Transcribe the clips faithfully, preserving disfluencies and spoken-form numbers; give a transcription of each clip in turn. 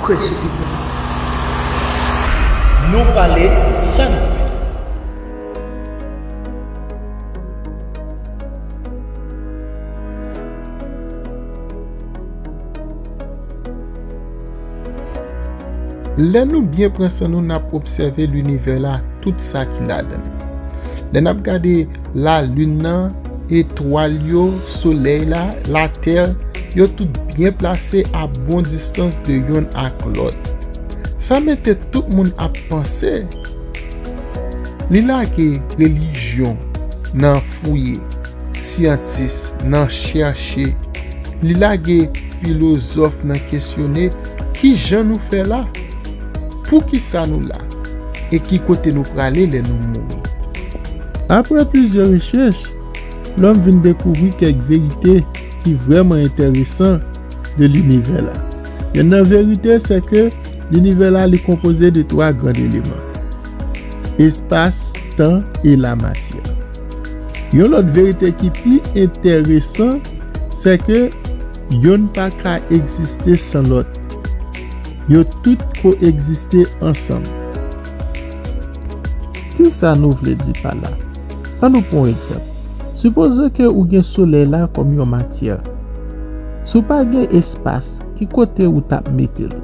Prèske tout. Nou pale sa nou kwè. Lè nou byen pran san nou, n ap obsève linivè la, tout sa ki ladan l. Lè n ap gade lalin nan, etwal yo, solèy la, latè, yo tout byen plase a bon distans de yonn ak lòt. Sa mete tout moun ap panse. Li lage relijyon nan fouye, syantis nan chèche, li lage filozòf nan kesyone ki jan nou fè la, poukisa nou la, e ki kote nou prale lè nou mouri. Apre plizyè rechèch, lòm vin dekouvri kèk verite ki vrèman enteresan de linivè la. Yonn nan verite, se ke linivè la, li konpoze de twa gran eleman: espas, tan e lamatyè. Yon lòt verite ki pi enteresan, se ke yonn pa ka egziste san lòt. Yo tout ko-egziste ansanm. Kisa nou vle di pa la? Ann nou pran yon egzanp. Sipoze ke ou gen solèy la kòm yon matyè. Si w pa gen espas, ki kote ou t ap mete l?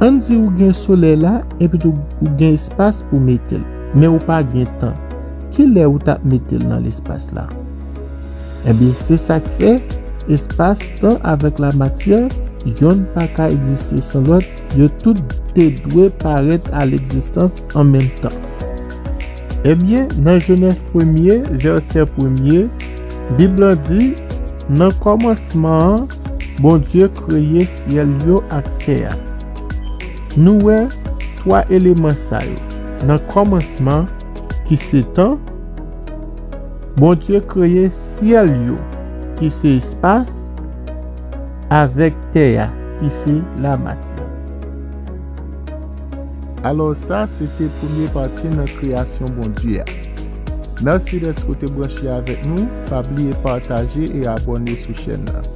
Ann di ou gen solèy la, epi tou ou gen espas pou mete l, men ou pa gen tan. Ki lè ou t ap mete l nan lespas la? Ebyen, se sa k fè espas, tan avèk lamatyè, yonn pa ka egziste san lòt, yo tout te dwe parèt a legzistans an menm tan. Ebyen, nan Jenèz premye, vèsè premye, Bib la di, nan kòmansman an, Bondye kreye syèl yo ak tè a. Nou wè twa eleman sa yo. Nan kòmansman, ki se tan, Bondye kreye syèl yo, ki se espas, avèk tè a, ki se lamatyè. Alò, sa se te premye pati nan kreyasyon Bondye a. Mèsi dèske w te branche avèk nou. Pa bliye pataje e abòne sou chèn nan.